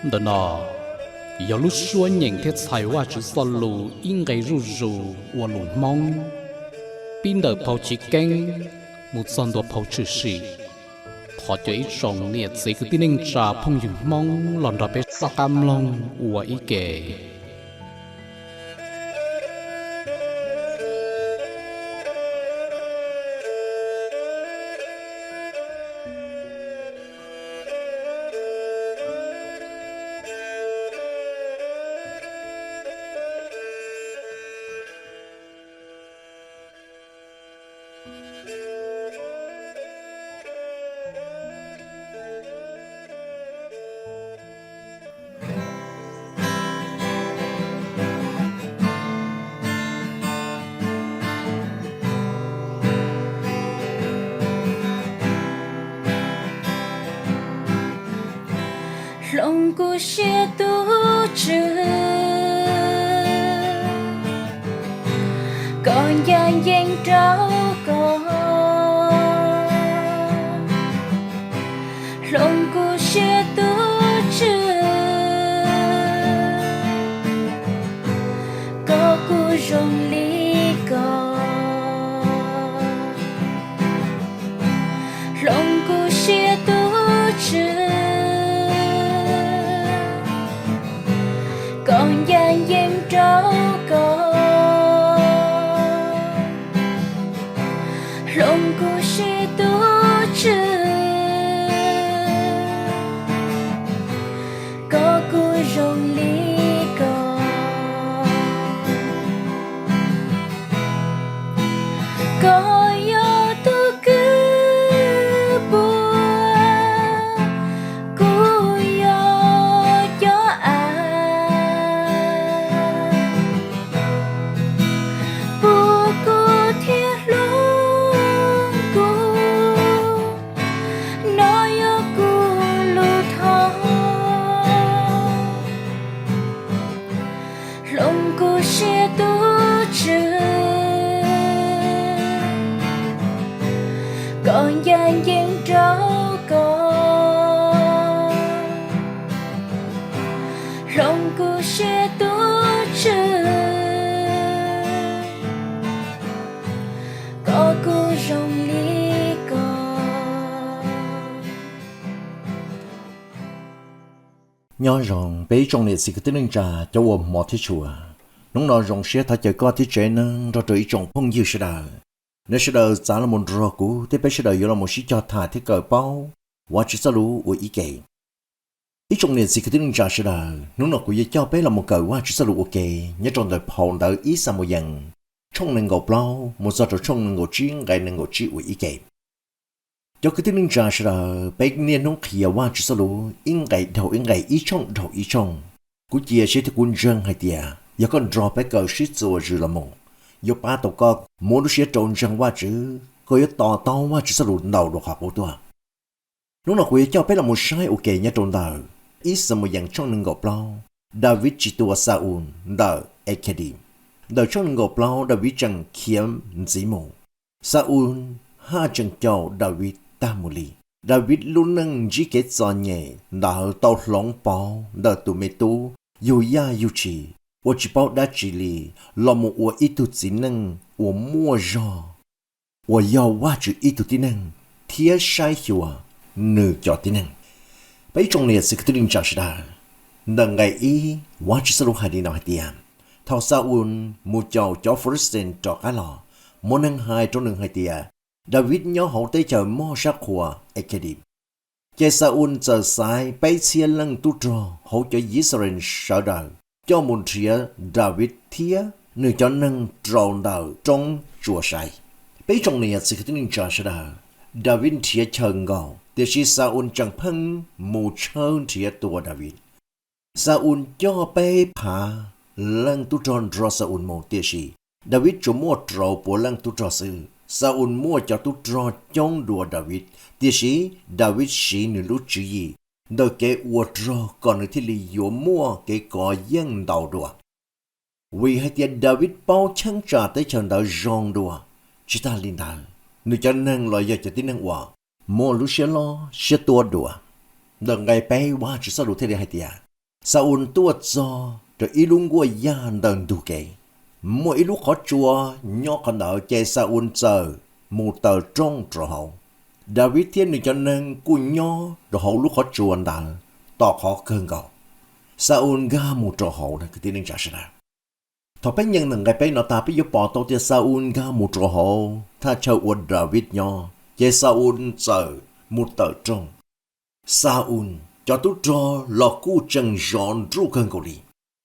Ntawm no yog lub suab nyeem thiab txhais Vajtswv txoj lus ib nqe zuj zus ua lus Hmoob, pib ntawm phau Chiv Keeb mus txog ntua phau Tshwm Sim. Thov cov ib tsoom niam txiv kwv tij neej tsa phooj ywg Hmoob los nrog peb soj qab mloog ua ib ke. Hloov kuv siab tub Tswv, koj ncaj ncees rau koj. Hloov kuv siab tub Tswv, koj kuj zoo li ko. Hloov kuv siab tub Tswv, koj ncaj ncees rau koj. Hloov kuv siab tub Tswv, koj kuj zoo li ko. Koj yog tus kwv puag, kuv yog cov av, puag kuv thiab hloov kuv, no yog kuv lub thov. Hloov kuv siab tub Tswv, koj ncaj ncees rau koj. Hloov kuv siab tub Tswv, koj kuj zoo li ko. Nyob zoo peb ib tsoom niam txiv kwv tij neej tsa cov uas hmov thiab tshua. Hnub no zoo siab thov caw koj thiab tsev neeg nrog rau ib tsoom phooj ywg sawv daws, nej sawv daws txav los mus nrog kuv thiab peb sawv daws yuav los mus sib cog tham thiab kawm paub Vajtswv txoj lus ua ib ke. Ib tsoom niam txiv kwv tij neej tsa sawv daws, hnub no kuv yuav coj peb los mus kawm Vajtswv txoj lus ua ke nyob rau ntawm phau ntawv ib Xamuyees tshooj nees nkaum plaub mus txog rau tshooj nees nkaum tsib nqe nees nkaum tsib ua ib ke. Cov kwv tij neej tsa sawv daws, peb niaj hnub qhia Vajtswv txoj lus ib nqe dhau ib nqe, ib tshooj dhau ib tshooj. Kuv cia siab thiab kuv ntseeg hais tias yog koj nrog peb kawm sib txuas zwm los mus, yuav pab tau koj muaj lub siab rau ntseeg Vajtswv, koj yuav to taub Vajtswv txoj lus ntau dua qhov qub tuaj. Hnub no kuv yuav coj peb los mus saib ua ke nyob rau ntawm ib Xamuyees tshooj nees nkaum plaub, Daviv tsis tua Xa-ules ntawm Ekhedim. Ntawm tshooj nees nkaum plaub Daviv tseem khiav ntxiv mus, Xa-ules haj tseem caum Daviv tag mus li. Daviv lub neej ntsib kev txom nyem ntawd tau hloov pauv ntawm tus me tub yug yaj yug tshis uas tsis paub dab tsi li los mus ua ib tug txiv neej uas muaj zog, uas yog Vajtswv ib tug tib neeg thiab saib xyuas nws cov tib neeg. Peb ib tsoom niam txiv kwv tij neej tsa sawv daws, ntawm nqe ib Vajtswv txoj lus hais li no hais tias, thaum Xa-ules mus caum cov Filistin rov qab los, muaj neeg hais rau nws hais tias Daviv nyob hauv teb chaws mog sab qhua Ekhedim. Ces Xa-ules txawm xaiv peb txhiab leej tub rog hauv cov Yixalayees sawv daws coj mus nrhiav Daviv thiab nws cov neeg rau ntawm roob tsua saib. Peb ib tsoom niam txiv kwv tij neej tsa sawv daws, Daviv nrhiav chaw nkaus, tiam sis Xa-ules tseem pheej mus tshawb nrhiav tua Daviv. Xa-ules coj peb phav leej tub rog nrog Xa-ules mus, tiam sis Daviv tsuas muaj rau puav leej tub rog xwb. Xa-ules muaj cov tub rog coob dua Daviv, tiam sis Daviv siv nws lub tswv yim ntawm kev ua rog kom nws thiaj li yuav muaj kev kov yeej ntau dua. Vim hais tias Daviv paub cheeb tsam teb chaws ntawd zoo dua, tsis tas li ntawd, nws cov neeg los yog cov tib neeg uas muaj lub siab loj siab tuab dua. Ntawm nqe peb Vajtswv txoj lus thiaj li hais tias, Xa-ules tuaj txog rau ib lub nkuaj yaj ntawm ntug kev, muaj ib lub qhov tsua nyob qhov ntawd, ces Xa-ules txawm mus taws rooj rau hauv. Daviv thiab nws cov neeg kuj nyob rau hauv lub qhov tsua ntawd tos qhov kawg nkaus. Xa-ules nkag mus rau hauv. Kwv tij neej tsa sawv daws, thaum peb nyeem ntawm nqe peb no tag, peb yuav pom tau tias Xa-ules nkag mus rau hauv thaj chaw uas Daviv nyob, ces Xa-ules txawm mus taws rooj. Xa-ules cov tub rog los kuj tseem zov nruj kawg nkaus li,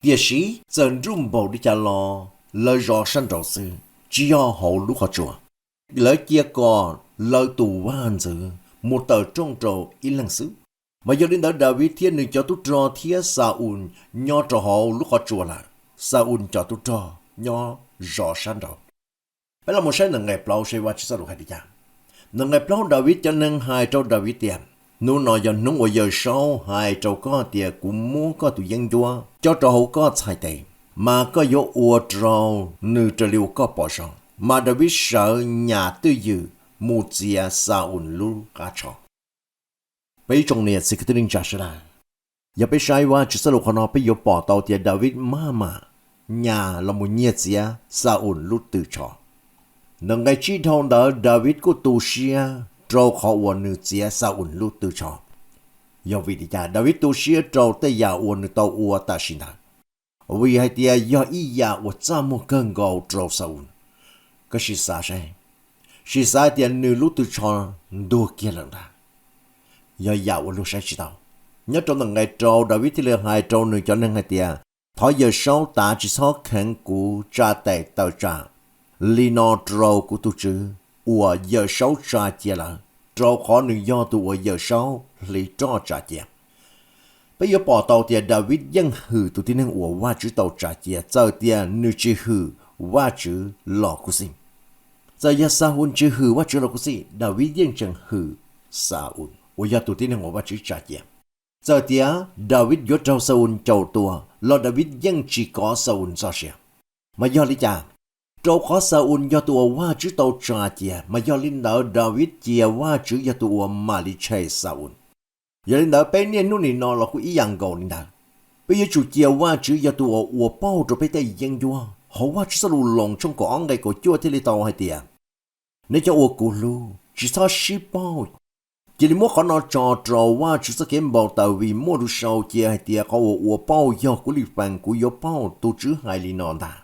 tiam sis txawm nruj npaum li cas los lawv zov sab nraud xwb, tsis yog hauv lub qhov tsua. Lawv cia kom lawv tus vaj ntxwv mus taws rooj rau ib leeg xwb. Mas yog li ntawd Daviv thiab nws cov tub rog thiab Xa-ules nyob rau hauv lub qhov tsua lawm, Xa-ules cov tub rog nyob zov sab nraud. Peb los mus saib ntawm nqe plaub saib Vajtswv txoj lus hais li cas. Ntawm nqe plaub Daviv cov neeg hais rau Daviv tias, hnub no yog hnub uas Yawmsaub hais rau koj tias kuv muab koj tus yeeb ncuab coj rau hauv koj txhais tes, mas koj yuav ua rau nws raws li uas koj pom zoo. Mas Daviv sawv nyas twj ywm mus txiav Xa-ules lub qab tsho. Peb tsoom niam txiv kwv tij neej tsa sawv daws, yog peb saib Vajtswv txoj lus qhov no peb yuav pom tau tias Daviv maj mam nyas los mus nyiag txiav Xa-ules lub tw tsho. Ntawm nqe tsib dhau ntawd Daviv kuj tu siab rau qhov uas nws txiav Xa-ules lub tw tsho. Yog vim li cas Daviv tu siab rau tej yam uas nws tau ua tam sim ntawd? Vim hais tias yog ib yam uas txaj muag kawg nkaus rau Xa-ules. Koj sim xav saib, sim xav tias nws lub tw tsho ntuag kiag lawm ntag, yog yam uas luag saib tsis taus. Nyob rau ntawm nqe rau Daviv thiaj li hais rau nws cov neeg hais tias, thov Yawmsaub tav tsis txhob kheev kuv tsa tes taw tsam li no rau kuv tus tswv uas Yawmsaub tsa cia lawm, rau qhov nws yog tus uas Yawmsaub hliv roj tsa cia. Peb yuav pom tau tias Daviv yeej hwm tus tib neeg uas Vajtswv tau tsa cia, txawm tias nws tsis hwm Vajtswv los kuj xij. Txawm yog Xa-ules tsis hwm Vajtswv los kuj xij, Daviv yeej tseem hwm Xa-ules uas yog tus tib neeg uas Vajtswv tsa cia. Txawm tias Daviv yuav raug Xa-ules caum tua los Daviv yeej tsis kov Xa-ules txoj sia. Mas yog li cas? Rau qhov Xa-ules yog tus uas Vajtswv tau tsa cia, mas yog li ntawd Daviv cia Vajtswv yog tus uas mam li tshem Xa-ules. Yog li ntawd peb niaj hnub nim no los kuj ib yam nkaus li ntawd. Peb yuav tsum cia Vajtswv yog tus uas ua pauj rau peb tej yeeb ncuab. Hauv Vajtswv txoj lus Loos tshooj kaum ob nqe kaum cuaj thiaj li tau hais tias, nej cov uas kuv hlub, tsis txhob sib pauj. Cia li muab qhov no tso rau Vajtswv txoj kev npau taws, vim muaj lus sau cia hais tias, qhov uas ua pauj yog kuv li feem, kuv yuav pauj, tus Tswv hais li no ntag.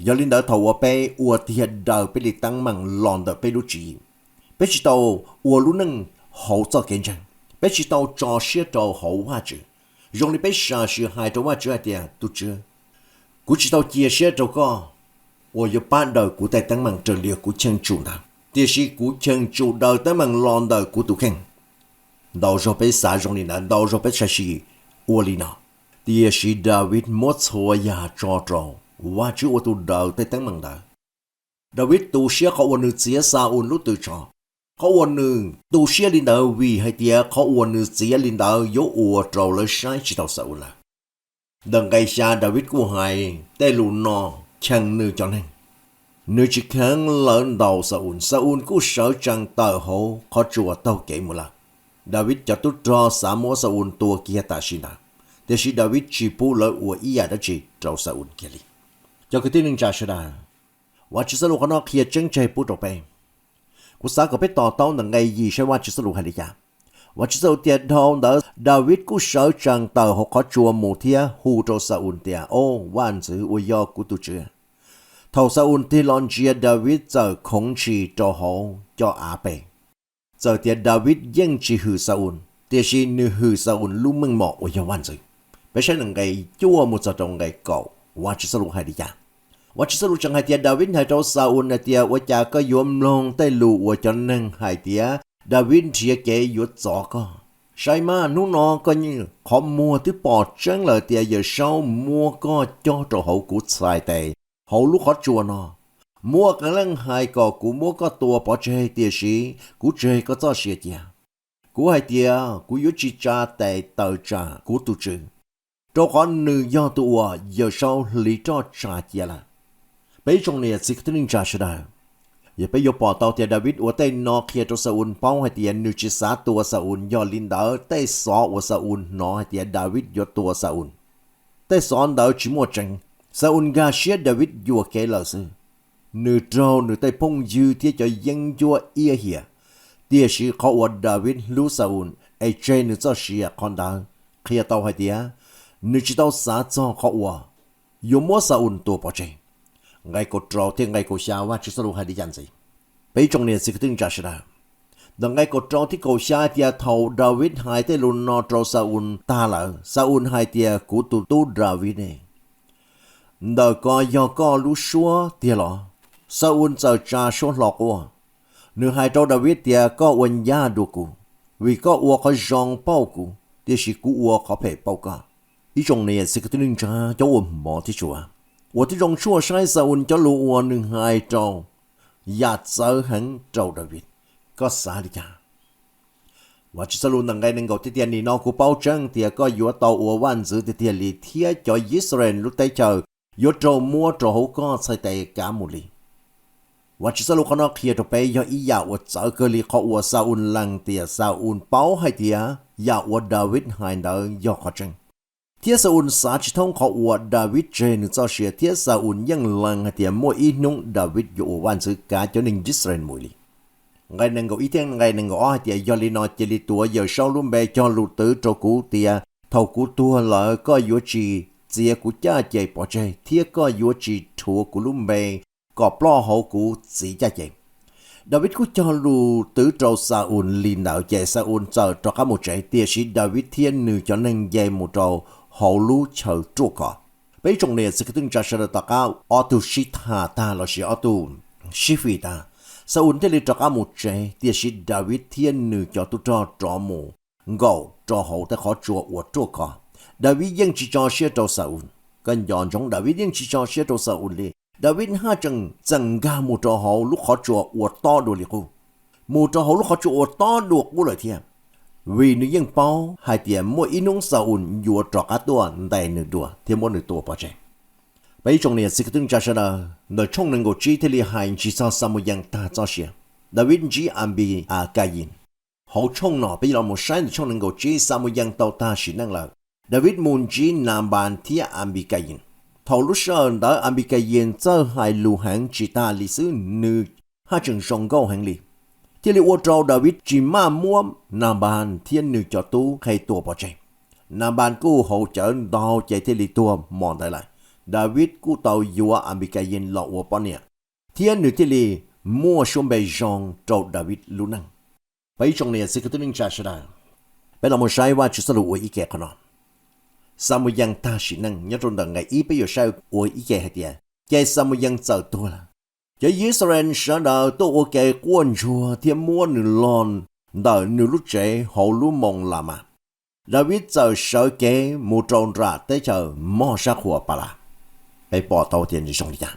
Yog li ntawd thaum uas peb ua tiag daws peb li teeb meem los ntawm peb lub tswv yim, peb tsis tau ua lub neej hauv txoj kev ntseeg, peb tsis tau tso siab rau hauv Vajtswv, zoo li peb sam sim hais rau Vajtswv hais tias, tus Tswv, kuv tsis tau cia siab rau koj uas yuav pab daws kuv tej teeb meem raws li kuv cheem tsum ntawd, tiam sis kuv cheem tsum daws teeb meem los ntawm kuv tus kheej. Ntau zaug peb xav zoo li ntawd, ntau zaug peb tshais sim ua li no. Tiam sis Daviv muab txhua yam tso rau Vajtswv ua tus daws tej teeb meem ntawd. Daviv tu siab qhov uas nws txiav Xa-ules lub tw tsho. Qhov uas nws tu siab li ntawd vim hais tias qhov uas nws txiav li ntawd yuav ua rau lawv saib tsis taus Xa-ules lawm. Ntawm nqe xya Daviv kuj hais tej lus no cheem nws cov neeg. Nws tsis kheev lawv ntaus Xa-ules, Xa-ules kuj sawv tsees tawm hauv qhov tsua taug kev mus lawm. Daviv cov tub rog xav muab Xa-ules tua kiag tam sim ntawd, tiam sis Daviv tsis pub lawv ua ib yam dab tsi rau Xa-ules kiag li. Cov kwv tij neej tsa sawv daws, Vajtswv txoj lus qhov no qhia tseeb tseg pub rau peb. Kuv xav kom peb to taub ntawm nqe yim saib Vajtswv txoj lus hais li cas. Vajtswv txoj lus tias, dhau ntawd Daviv kuj sawv tsees tawm hauv qhov tsua mus thiab hu rau Xa-ules tias, Au, vaj ntxwv uas yog kuv tus tswv. Thaum Xa-ules tig los ntsia Daviv txawm khoov ntshis rau hauv cov av pes. Txawm tias Daviv yeej tsis hwm Xa-ules, tiam sis nws hwm Xa-ules lub meej mom uas yog vaj ntxwv. Peb saib nqe cuaj mus txog rau nqe kaum, Vajtswv txoj lus hais li cas? Vajtswv txoj lus tseem hais tias, Daviv hais rau Xa-ules hais tias, Ua cas koj yuav mloog tej lus uas cov neeg hais tias Daviv nrhiav kev yuav txov koj? Saib mas, hnub no koj qhov muag twb pom tseeb lawm tias Yawmsaub muab koj cob rau hauv kuv txhais tes hauv lub qhov tsua no. Muaj qee leej hais kom kuv muab koj tua pov tseg, tiam sis kuv tseg koj txoj sia cia. Kuv hais tias, Kuv yuav tsis tsa tes taw tsam kuv tus tswv, rau qhov nws yog tus uas Yawmsaub hliv roj tsa cia lawm. Peb tsoom niam txiv kwv tij neej tsa sawv daws, Ces peb yuav pom tau tias Daviv ua tej no qhia rau Xa-ules paub hais tias nws tsis xav tua Xa-ules, yog li ntawd tej xov uas Xa-ules hnov hais tias Daviv yuav tua Xa-ules, tej xov ntawd tsis muaj tseeb. Xa-ules nkag siab Daviv yuam kev lawm xwb, nws raug nws tej phooj ywg thiab cov yeeb ncuab iab hiam. Tiam sis qhov uas Daviv hlub Xa-ules es tseg nws txoj sia qhov ntawd qhia tau hais tias nws tsis tau xav txog qhov uas yuav muab Xa-ules tua pov tseg. Nqe kaum rau thiab nqe kaum xya Vajtswv txoj lus hais li cas ntxiv? Peb tsoom niam txiv kwv tij neej tsa sawv daws, ntawm nqe kaum rau thiab kaum xya tias thaum Daviv hais tej lus no rau Xa-ules tag lawm, Xa-ules hais tias, Kuv tus tub Daviv ne, ntawm ko yog koj lub suab tiag los? Xa-ules txawm tsa suab hlo quaj. Nws hais rau Daviv tias, Koj ua ncaj dua kuv, vim koj ua qhov zoo pauj kuv, tiam sis kuv ua qhov phem pauj koj. Ib tsoom niam txiv kwv tij neej tsa, cov uas hmov thiab tshua, ua tib zoo tsuaj saib Xa-ules cov lus uas nws hais rau yam txawv heev rau Daviv. Koj xav li cas? Vajtswv txoj lus ntawm nqe nees nkaum tias, Nim no kuv paub tseeb tias koj yuav tau ua vaj ntxwv tiag tiag li, thiab cov Yixalayees lub teb chaws yuav raug muab rau hauv koj txhais tes kav mus li. Vajtswv txoj lus qhov no qhia rau peb yog ib yam uas txawv kawg li qhov uas Xa-ules lees tias Xa-ules paub hais tias yam uas Daviv hais ntawd yog qhov tseeb. Thiab Xa-ules xav tsis thoob qhov uas Daviv tseg nws txoj sia, thiab Xa-ules yeej lees hais tias muaj ib hnub Daviv yuav ua vaj ntxwv kav cov neeg Yixalayees mus li. Nqe nees nkaum ib thiab nqe nees nkaum ob hais tias, Yog li no cia li tuav Yawm Saub lub npe cog lus twv rau kuv tias thaum kuv tuag lawm koj yuav tsis txiav kuv caj ces pov tseg, thiab koj yuav tsis rhuav kuv lub npe kom ploj hauv kuv txiv caj ces. Daviv kuj cog lus twv rau Xa-ules li ntawd, ces Xa-ules txawm rov qab mus tsev, tiam sis Daviv thiab nws cov neeg nce mus rau hauv lub chaw ruaj khov. Peb ib tsoom niam txiv kwv tij neej tsa sawv daws, tom qab ob tug sib tham tag lossis ob tug sib fim tag, Xa-ules thiaj li rov qab mus tsev, tiam sis Daviv thiab nws cov tub rog rov mus nkaum rau hauv tej qhov tsua uas ruaj khov. Daviv yeej tsis tso siab rau Xa-ules. Koj nco ntsoov, Daviv yeej tsis tso siab rau Xa-ules li. Daviv haj tseem txeem nkag mus rau hauv lub qhov tsua uas tob dua li qub, mus rau hauv lub qhov tsua uas tob dua qub lawm thiab, vim nws yeej paub hais tias muaj ib hnub Xa-ules yuav rov qab tuaj ntes nws dua thiab muab nws tua pov tseg. Peb ib tsoom niam txiv kwv tij neej tsa sawv daws, ntawm tshooj nees nkaum tsib thiaj li hais ntsis txog Xa Mus Yees tag txoj sia, Daviv ntsib Anpis As Kas Yis. Hauv tshooj no peb yuav los mus saib ntawm tshooj nees nkaum tsib, Xa Mus Yees tau tag sim neej lawm, Daviv mus ntsib Nas Npas thiab Anpis Kas Yis. Thaum lub sij hawm ntawd Anpis Kas Yis txawj hais lus heev, tsis tas li xwb nws haj tseem zoo nkauj heev li, thiaj li ua rau Daviv tsis maj muab Nas Npas thiab nws cov tub qhe tua pov tseg. Nas Npas kuj haus cawv ntau ces thiaj li tuag hmo ntawd lawm. Daviv kuj tau yuav Anpis Kas Yis los ua poj niam, thiab nws thiaj li muaj suab npe zoo rau Daviv lub neej. Peb ib tsoom niam txiv kwv tij neej tsa sawv daws, peb los mus saib Vajtswv txoj lus ua ib ke qhov no. Xa Mus Yees tag sim neej, nyob rau ntawm nqe ib peb yuav saib ua ib ke hais tias, Ces Xa Mus Yees txawm tuag lawm. Cov Yixalayees sawv daws tuaj ua ke quaj ntsuag thiab muab nws los ntawm nws lub tsev hauv lub moos Lamas. Daviv txawm sawv kev mus rau nram teb chaws moj sab qhua Palas. Peb pom tau tias nws zoo li cas?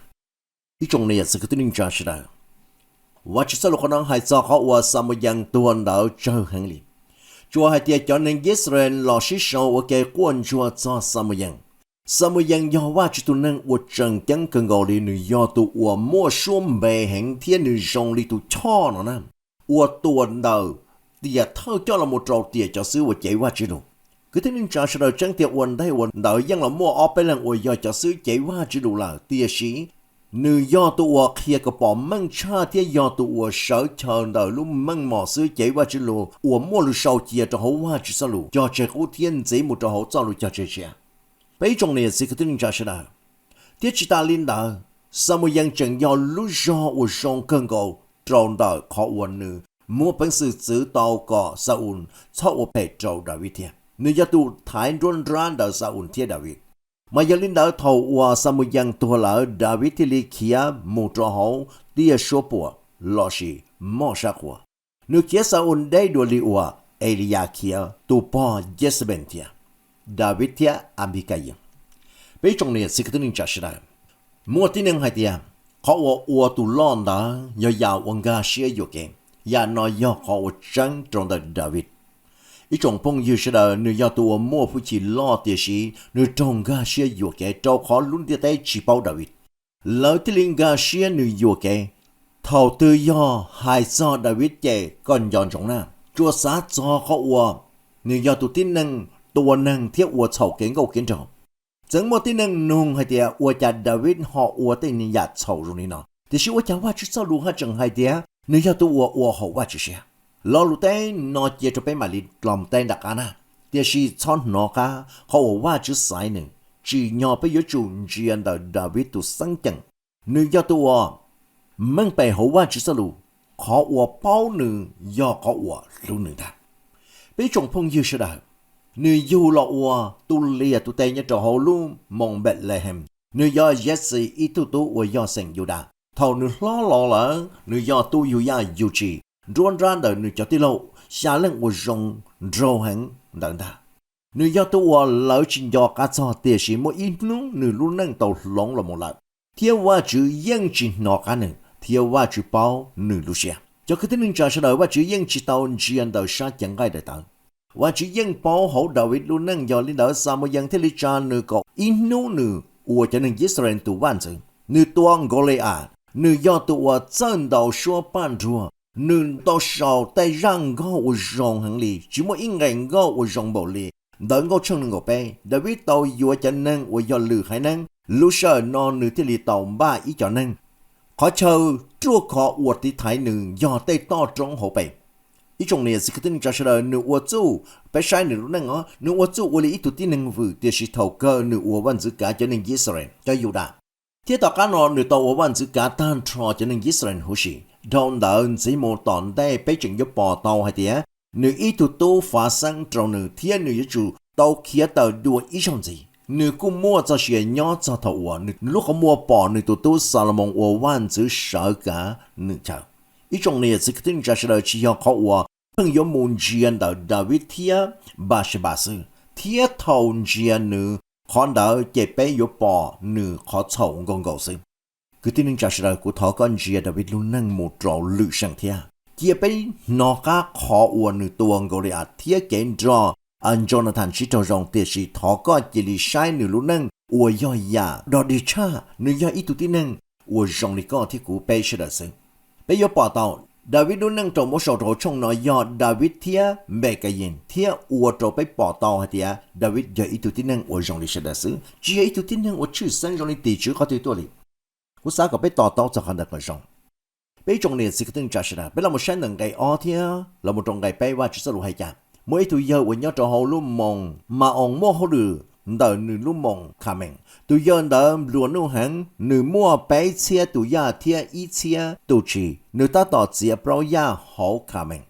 Ib tsoom niam txiv kwv tij neej tsa sawv daws, Vajtswv txoj lus qhov no hais txog qhov uas Xa Mus Yees tuag ntawd tsawg heev li. Tsuas hais tias cov neeg Yixalayees los sib sau ua ke quaj ntsuag txog Xa Mus Yees. Xa Mus Yees yog Vajtswv tus neeg uas tseem ceeb kawg nkaus li, nws yog tus uas muaj suab npe heev thiab nws zoo li tus choj no na, uas tuam ntawm tiam thawj coj los mus rau tiam cov xib hwb uas cev Vajtswv lus. Kwv tij neej tsa sawv daws, tseeb tiag ua ntej ua ntawd yeej los muaj ob peb leeg uas yog cov xib hwb cev Vajtswv lus lawm, tiam sis nws yog tus uas qhia kom pom meej tshaj thiab yog tus uas sawv chaw ntawm lub meej mom xib hwb cev Vajtswv lus uas muaj lus sau cia rau hauv Vajtswv txoj lus cog tseg qub thiab ntxiv mus rau hauv txoj lus cog tseg tshiab. Peb ib tsoom niam txiv kwv tij neej tsa sawv daws, thiab tsis tas li ntawd, Xa Mus Yees tseem yog lub zog uas zoo kawg nkaus rau ntawm qhov uas nws muaj peev xwm txwv tau kom Xa-ules txhob ua phem rau Daviv thiab. Nws yog tus thaiv nruab nrab ntawm Xa-ules thiab Daviv. Mas yog li ntawd, thaum uas Xa Mus Yees tuag lawm, Daviv thiaj li khiav mus rau hauv tiaj suab puam lossis moj sab qhua. Nws khiav Xa-ules deb dua li uas Eliyas khiav tus pog Yexebees thiab. Daviv thiab Anpis Kas Yis. Peb ib tsoom niam txiv kwv tij neej tsa sawv daws, muaj tib neeg hais tias qhov uas ua tus loj ntawd yog yam uas nkag siab yuam kev. Yam no yog qhov uas tseeb rau ntawm Daviv. Ib tsoom phooj ywg sawv daws, nws yog tus uas muaj hwj chim loj, tiam sis nws raug nkag siab yuam kev rau qhov lub ntiaj teb tsis paub Daviv, lawv thiaj li nkag siab nws yuam kev. Thaum twg yog hais txog Daviv ces koj nco ntsoov na, tsuas xav txog qhov uas nws yog tus tib neeg tua neeg thiab ua txhaum kev nkauj kev nraug. Txawm muaj tib neeg nug hais tias ua cas Daviv ho ua tej yam txhaum zoo li no, tiam sis ua cas Vajtswv txoj lus haj tseem hais tias nws yog tus uas ua haum Vajtswv siab. Lo lus teb no cia rau peb mam li los teb nram qab na, tiam sis txhob hnov qab qhov uas Vajtswv xaiv nws. Tsim nyog peb yuav tsum ntsia ntawm Daviv tus xeeb ceem, nws yog tus uas meej pem hauv Vajtswv txoj lus, qhov uas paub nws yog qhov uas hlub nws ntag. Peb tsoom phooj ywg sawv daws, nws yug los ua tus liam tus tes nyob rau hauv lub moos Npelehees. Nws yog Yexes ib tug tub uas yog xeem Yudas. Thaum nws hlob los lawm, nws yog tub yug yaj yug tshis nruab nrab ntawm nws cov tij laug xya leej uas zoo nraug heev ntawd ntag. Nws yog tus uas lawv tsis nco qab txog, tiam sis muaj ib hnub nws lub neej tau hloov los mus lawm, thiab Vajtswv yeej tsis hnov qab nws, thiab Vajtswv paub nws lub siab. Cov kwv tij neej tsa sawv daws, Vajtswv yeej tsis tau ntsia ntawm sab cev nqaij daim tawv. Vajtswv yeej paub hauv Daviv lub neej, yog li ntawd Xamuyees thiaj li tsa nws kom ib hnub nws ua cov neeg Yixalayees tus vaj ntxwv. Nws tua Nkaulias, nws yog tus uas txawj ntaus suab paj nruag, nws tau sau tej zaj nkauj uas zoo heev li, tsis muaj ib nqe nkauj uas zoo npaum li. Ntawv Nkauj tshooj nees nkaum peb, Daviv tau yuav cov neeg uas yog lwm haiv neeg, lub sij hawm no nws thiaj li tau npaj ib co neeg. Qhov chaw ruaj khov uas tiv thaiv nws yog tej toj roob hauv pes. Ib tsoom niam txiv kwv tij neej tsa sawv daws, nws ua txuj, peb saib nws lub neej os, nws ua txuj ua li ib tug tib neeg vwm, tiam sis thaum kawg nws ua vaj ntxwv kav cov neeg Yixalayees, cov Yudas. Thiab tom qab no nws tau ua vaj ntxwv kav tag nrho cov neeg Yixalayees huv si. Dhau ntawd ntxiv mus tom ntej peb tseem yuav pom tau hais tias nws ib tug tub fav xeeb rau nws thiab nws yuav tsum tau khiav tawm dua ib zaug ntxiv. Nws kuj muaj txoj sia nyob txog thaum uas nws lub qhov muag pom nws tus tub Xalumoos ua vaj ntxwv sawv kav nws chaw. Ib tsoom niam txiv kwv tij neej tsa sawv daws, tsis yog qhov uas pheej yuav mus ntsia ntawm Daviv thiab Npasebas xwb, thiab thaum ntsia nws qhov ntawd ces peb yuav pom nws qhov txhaum nkaus nkaus xwb. Kwv tij neej tsa sawv daws, kuv thov koj ntsia Daviv lub neej mus rau lwm seem thiab. Cia peb hnov qab qhov uas nws tua Nkaulias thiab kev nrog Njonathan sib raug zoo, tiam sis thov koj cia li saib nws lub neej uas yog yam dog dig tshaj, nws yog ib tug tib neeg uas zoo li koj thiab kuv peb sawv daws xwb. Peb yuav pom tau Daviv lub neej rau muab sau rau hauv tshooj no yog Daviv thiab Npekayis, thiab ua rau peb pom tau hais tias Daviv yog ib tug tib neeg uas zoo li sawv daws xwb, tsis yog ib tug tib neeg uas tshwj xeeb zoo li tim tswv qhov twg tuaj li. Kuv xav kom peb to taub txog qhov ntawd kom zoo. Peb ib tsoom niam txiv kwv tij neej tsa sawv daws, peb los mus saib ntawm nqe ob thiab los mus rau nqe peb Vajtswv txoj lus hais cas. Muaj ib tug yawg uas nyob rau hauv lub moos Maoos muaj hauj lwm ntawm nws lub moos Khamees. Tus yawg ntawd nplua nuj heev, nws muaj peb txhiab tus yaj thiab ib txhiab tus tshis. Nws tab tom txiav plaub yaj hauv Khamees.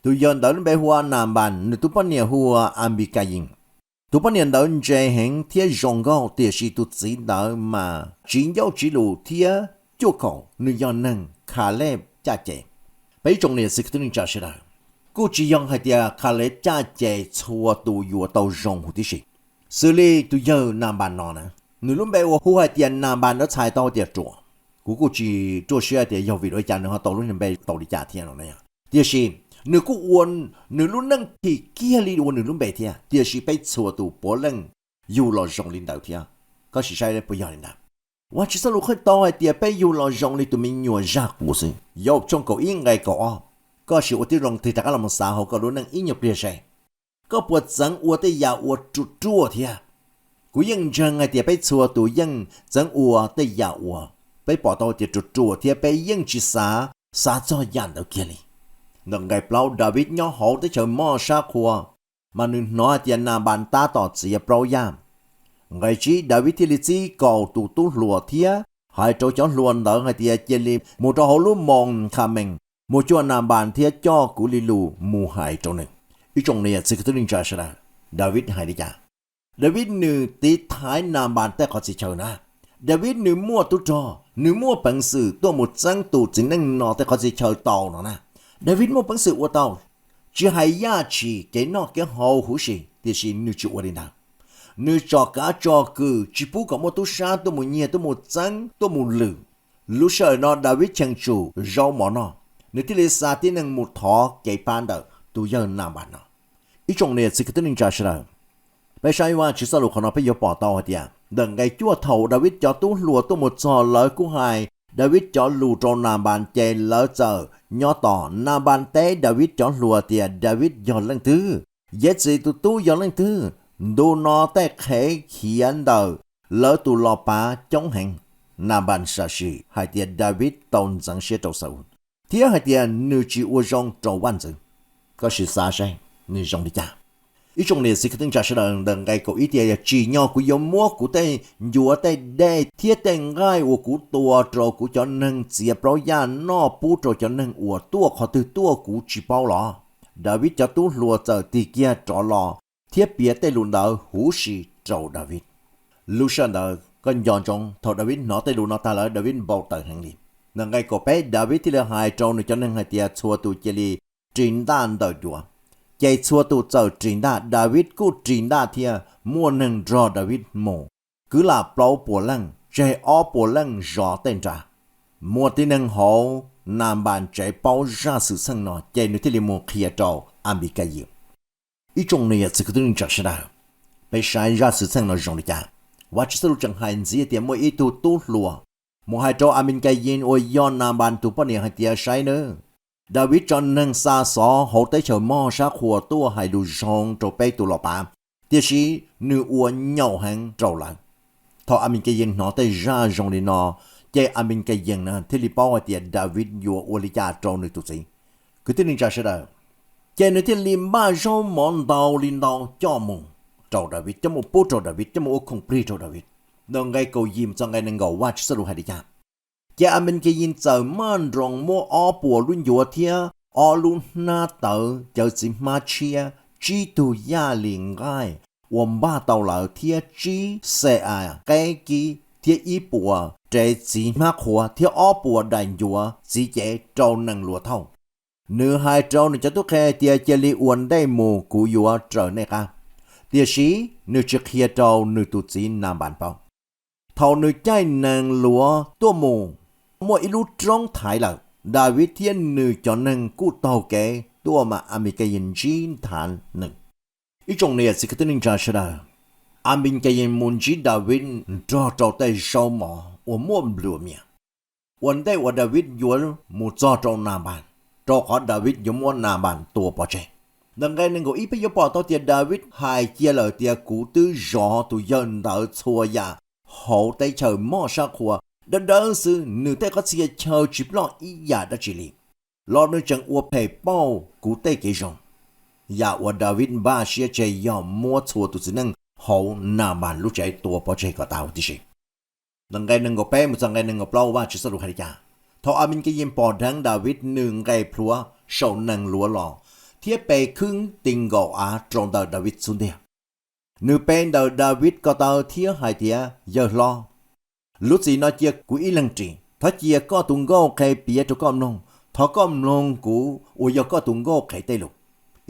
Tus yawg ntawd lub npe hu ua Nanpas, nws tus poj niam hu ua Anpikayis. Tus poj niam ntawd ntse heev thiab zoo nkauj, tiam sis tus txiv ntawd mas tsiv ncauj tsiv lus thiab cuaj kaum, nws yog neeg Khaleb caj ces. Peb ib tsoom niam txiv kwv tij neej tsa sawv daws, kuj tsis yog hais tias Khaleb caj ces txhua tus yuav tau zoo huv tib si. Xws li tus yawg Nanpas no na, nws lub npe uas hu hais tias Nanpas ntawd txhais tau tias ruam. Kuv kuj tsis ruaj siab tias yog vim li cas nws ho tau lub npe tau li cas thiab no. Tiam sis nws kuj ua nws lub neej phim kiag li ua nws lub npe thiab, tiam sis peb txhua tus puav leej yug los zoo li ntawd thiab. Koj sim saib puas yog li ntawd? Vajtswv txoj lus qhia tau hais tias peb yug los zoo li tus me nyuam zaj qus xwb. Yauj tshooj kaum ib nqe kaum ob. Koj sim ua tib zoo tig rov qab los mus xav hauv koj lub neej ib nyuag pliag seb koj puas txeev ua tej yam uas ruam ruam thiab. Kuv yeej ntseeg hais tias peb txhua tus yeej txeev ua tej yam uas peb pom tau tias ruam ruam thiab peb yeej tsis xav, xav txog yam ntawd kiag li. Ntawm nqe plaub, Daviv nyob hauv teb chaws Moj sab qhua, mas nws hnov hais tias Nanpas tab tom txiav plaub yaj. Nqe tsib, Daviv thiaj li txib kaum tus tub hluas thiab hais rau cov hluas ntawd hais tias cia li mus rau hauv lub moos Khamees mus cuag Nanpas thiab coj kuv li lus mus hais rau nws. Ib tsoom niam txiv kwv tij neej tsa sawv daws, Daviv hais li cas? Daviv nws tiv thaiv Nanpas tej qhov txhia chaw na. Daviv nws muaj tub rog, nws muaj peev xwm tuaj mus txeeb tus txiv neej no tej qhov txhia chaw tau no na. Daviv muaj peev xwm ua tau, tsis hais yaj tshis kev noj kev haus huv si, tiam sis nws tsis ua li ntawd. Nws tsom kav tsom kwm tsis pub kom muaj tub sab tuaj mus nyiag tuaj mus txeeb tuaj mus lwm. Lub sij hawm no Daviv cheem tsum zaub mov noj, nws thiaj li xa tib neeg mus thov kev pab ntawm tus yawg Nanpas no. Ib tsoom niam txiv kwv tij neej tsa sawv daws, peb saib Vajtswv txoj lus qhov no peb yuav pom tau hais tias ntawm nqe cuaj, thaum Daviv cov tub hluas tuaj mus txog lawv kuj hais Daviv cov lus rau Nanpas ces lawv txawm nyob tos. Nanpas teb Daviv cov hluas tias, Daviv yog leej twg? Yexis tus tub yog leej twg? Ntu no tej qhev khiav ntawm lawv tus los pav coob heev. Nanpas sam sim hais tias Daviv tau ntxeev siab rau Xaúl thiab hais tias nws tsis ua zoo rau vaj ntxwv. Koj sim xav saib nws zoo li cas. Ib tsoom niam txiv kwv tij neej tsa sawv daws, ntawm nqe kaum ib tias, Tsim nyog kuv yuav muab kuv tej ncuav tej dej thiab tej nqaij uas kuv tua rau kuv cov neeg txiav plaub yaj noj pub rau cov neeg uas tuaj qhov twg tuaj kuv tsis paub los? Daviv cov tub hluas txawm tig kiag rov los thiab piav tej lus ntawd huv si rau Daviv. Lub sij hawm ntawd koj nco ntsoov, thaum Daviv hnov tej lus no tag lawm, Daviv npau taws heev li. Ntawm nqe kaum peb, Daviv thiaj li hais rau nws cov neeg hais tias, Txhua tus cia li ris ntaj ntawm duav. Ces txhua tus txawm ris ntaj, Daviv kuj ris ntaj thiab. Muaj neeg nrog Daviv mus kwv lam plaub puas leej, tseg ob puas leej zov tej nra. Muaj tib neeg hauv Nanpas tsev paub zaj xwm txheej no, ces nws thiaj li mus qhia rau Anpikayis. Ib tsoom niam txiv kwv tij neej tsa sawv daws, peb saib zaj xwm txheej no zoo li cas. Vajtswv txoj lus tseem hais ntxiv tias muaj ib tug tub hluas mus hais rau Anpikayis uas yog Nanpas tus poj niam hais tias, Saib nawb, Daviv tso neeg xa xov hauv teb chaws moj sab qhua tuaj hais lus zoo rau peb tus los pav, tiam sis nws ua nyaum heev rau lawv. Thaum Anpikayis hnov tej zaj zoo li no, ces Anpikayis thiaj li paub hais tias Daviv yuav ua li cas rau nws tus txiv. Kwv tij neej tsa sawv daws, ces nws thiaj li npaj zaub mov ntau li ntau coj mus rau Daviv, coj mus pub rau Daviv, coj mus ua khoom plig rau Daviv. Ntawm nqe kaum yim txog nqe nees nkaum Vajtswv txoj lus hais li cas? Ces Anpikayis txawm maj nroos muab ob puas lub ncuav thiab ob lub hnab tawv cawv txiv hmab tshiab, tsib tug yaj li nqaij uas npaj tau lawm thiab tsib xe as qeb kib thiab ib puas rev txiv hmab qhuav thiab ob puas daim ncuav txiv cev rau nees luav thauj. Nws hais rau nws cov tub qhe tias, Cia li ua ntej mus, kuv yuav raws nej qab. Tiam sis nws tsis qhia rau nws tus txiv Nanpas paub. Thaum nws caij nees luav tuaj mus, muaj ib lub roob thaiv lawm, Daviv thiab nws cov neeg kuj taug kev tuaj mas Anpikayis ntsib nthav nws. Ib tsoom niam txiv kwv tij neej tsa sawv daws, Anpikayis mus ntsib Daviv nrog rau tej zaub mov uas muaj nplua mias. Ua ntej uas Daviv yuav mus txog rau Nanpas, rau qhov Daviv yuav muab Nanpas tua pov tseg. Ntawm nqe nees nkaum ib peb yuav pom tau tias Daviv hais cia lawm tias, Kuv twb zov tus yawg ntawd txhua yam hauv teb chaws moj sab qhua dawb dawb xwb, nws tej qhov txhia chaw tsis ploj ib yam dab tsi li, los nws tseem ua phem pauj kuv tej kev zoo. Yam uas Daviv npaj siab tseg yog muab txhua tus txiv neej hauv Nanpas lub tsev tua pov tseg kom tas huv tib si. Ntawm nqe nees nkaum peb mus txog nqe nees nkaum plaub Vajtswv txoj lus hais li cas? Thaum Anpikayis pom dheev Daviv, nws nqes plhuav saum nees luav los thiab pe khwb ti nkaus av rau ntawm Daviv xub ntiag. Nws pe ntawm Daviv ko taw thiab hais tias, Yawg hlob, lub txim no cia kuv ib leeg ris. Thov cia koj tus nkauj qhe piav rau koj mloog. Thov koj mloog kuv uas yog koj tus nkauj qhe tej lus.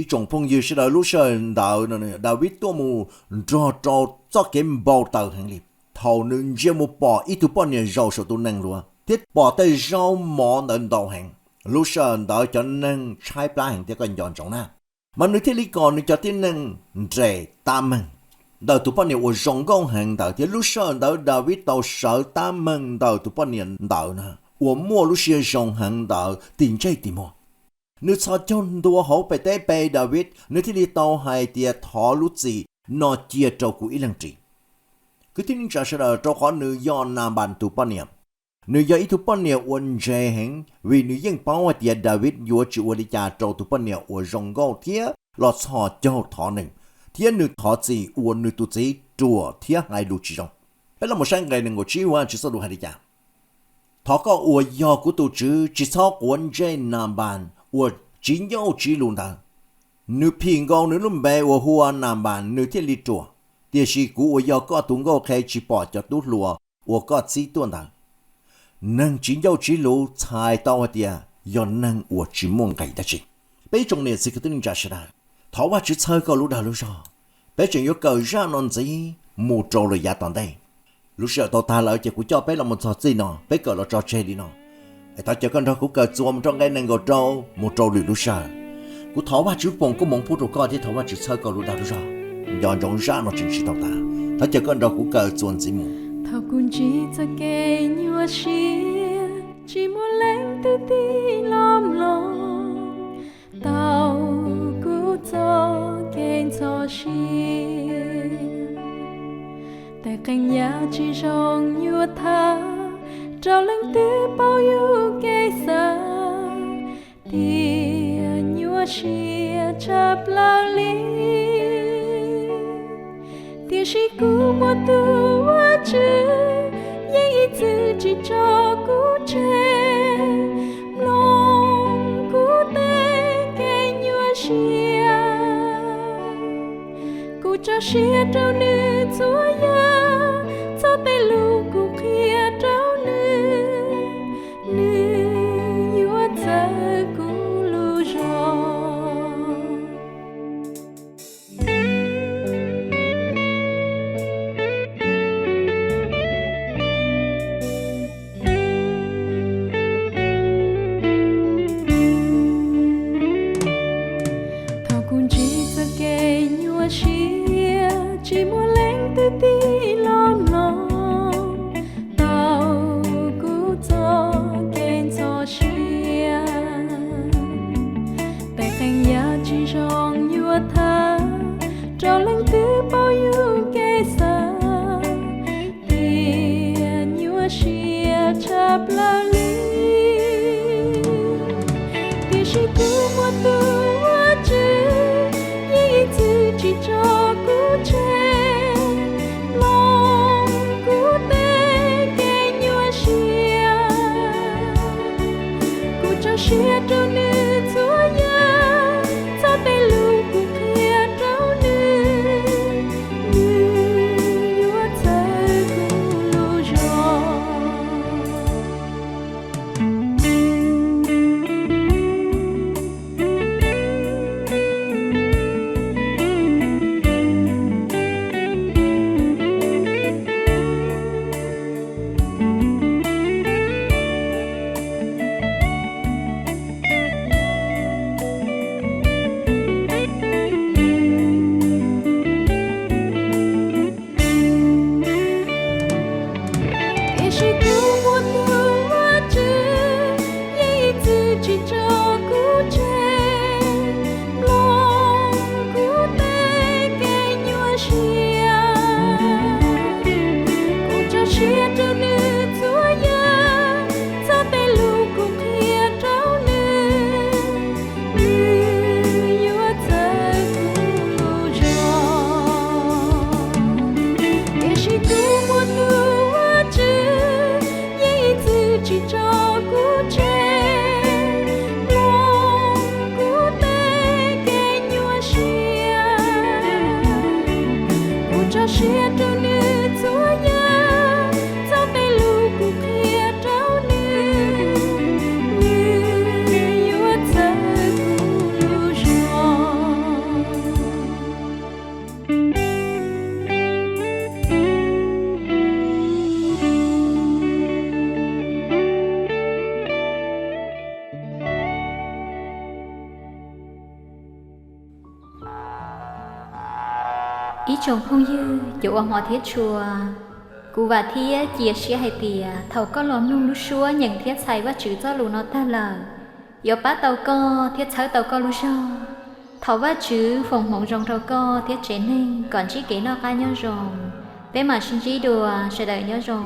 Ib tsoom phooj ywg sawv daws, lub sij hawm ntawd Daviv tuaj mus nrog rau txoj kev npau taws heev li. Thaum nws ntsia mus pom ib tug poj niam zaum saum tus nees luav thiab pom tej zaub mov ntawd ntau heev, lub sij hawm ntawd cov neeg tshaib plab heev thiab, koj nco ntsoov na. Mas nws thiaj li kom nws cov tib neeg nres tab meeg ntawm tus poj niam uas zoo nkauj heev ntawd, thiab lub sij hawm ntawd Daviv tau sawv tab meeg ntawm tus poj niam ntawd na, uas muaj lub siab zoo heev ntawd tim ntsej tim muag. Nws txhos caug ntua hauv pem teb pe Daviv, nws thiaj li tau hais tias, Thov lub txim no cia rau kuv ib leeg ris. Kwv tij neej tsa sawv daws, rau qhov nws yog Nanpas tus poj niam, nws yog ib tug poj niam uas ntse heev, vim nws yeej paub hais tias Daviv yuav tsis ua li cas rau tus poj niam uas zoo nkauj thiab los txhos caug thov nws, thiab nws thov txim uas nws tus txiv ruam thiab hais lus tsis zoo. Peb los mus saib nqe nees nkaum tsib Vajtswv txoj lus hais li cas: Thov koj uas yog kuv tus tswv tsis txhob quav ntsej Nanpas uas tsiv ncauj tsiv lus ntawd. Nws phim nkaus nws lub npe uas hu ua Nanpas, nws thiaj li ruam. Tiam sis kuv uas yog koj tus nkauj qhe tsis pom cov tub hluas uas koj txib tuaj ntawd. Neeg tsiv ncauj tsiv lus txhais tau hais tias yog neeg uas tsis muaj nqis dab tsi. Peb ib tsoom niam txiv kwv tij neej tsa sawv daws, thov Vajtswv txhawb koj lub dag lub zog, peb tseem yuav kawm zaj no ntxiv mus rau lawm yav tom ntej. Lub sij hawm tau tag lawm ces kuv coj peb los mus txog txij no, peb kawm los tso tseg li no. Es thov caw koj nrog kuv kawm txuas mus rau nqe nees nkaum rau mus rau lwm lub sij hawm. Kuv thov Vajtswv foom koob hmoov pub rau koj thiab thov Vajtswv txhawb koj lub dag lub zog. Nco ntsoov zaj no tseem tsis tau tas, thov caw koj nrog kuv kawm txuas ntxiv mus. Thaum kuv ntsib txoj kev nyuaj siab, Tsis muaj leej twg tig los mloog tau kuv txoj kev ntxhov sia. Tes qee yam tsis zoo yuav tham rau leej twg paub yus kev xav, tias nyuaj siab tshaj plaws li. Tiam sis kuv muaj tus Vajtswv yeej ib txwm tsis tso kuv tseg, mloog kuv tej kev nyuaj siab. Kuv tso siab rau nws txhua yam, txog tej lus kuv qhia rau nws, nws yuav txhawb kuv lub zog. Thaum kuv ntsib txoj kev nyuaj siab, tsis muaj leej twg tig los mloog tau kuv txoj kev ntxhov sia. Tes qee yam tsis zoo yuav tham rau leej twg paub yus kev xav, tias nyuaj siab tshaj plaws li. Tiam sis kuv muaj tus Vajtswv yeej ib txwm tsis tso kuv tseg, mloog kuv tej kev nyuaj siab. Kuv tso siab rau nws txhua yam, txog tej lus kuv qhia rau nws, nws yuav txhawb kuv lub zog. Tiam sis kuv muaj tus Vajtswv yeej ib txwm tsis tso kuv tseg, mloog kuv tej kev nyuaj siab. Kuv tso siab rau nws txhua yam, txog tej lus kuv qhia rau nws, nws yuav txhawb kuv lub zog. Tiam sis kuv muaj tus Vajtswv yeej ib txwm tsis tso kuv tseg, mloog kuv tej kev nyuaj siab. Kuv tso siab rau nws txhua yam, txog tej lus kuv qhia rau nws, nws yuav txhawb kuv lub zog. Ib tsoom phooj ywg, cov uas hmov thiab tshua, kuv vam thiab cia siab hais tias thaum koj los mloog lub suab nyeem thiab txhais Vajtswv txoj lus no tag lawm, yuav pab tau koj thiab txhawb tau koj lub zog. Thov Vajtswv foom hmoov zoo rau koj thiab tsev neeg kom ntsib kev noj qab nyob zoo. Peb mam sib ntsib dua, sawv daws nyob zoo.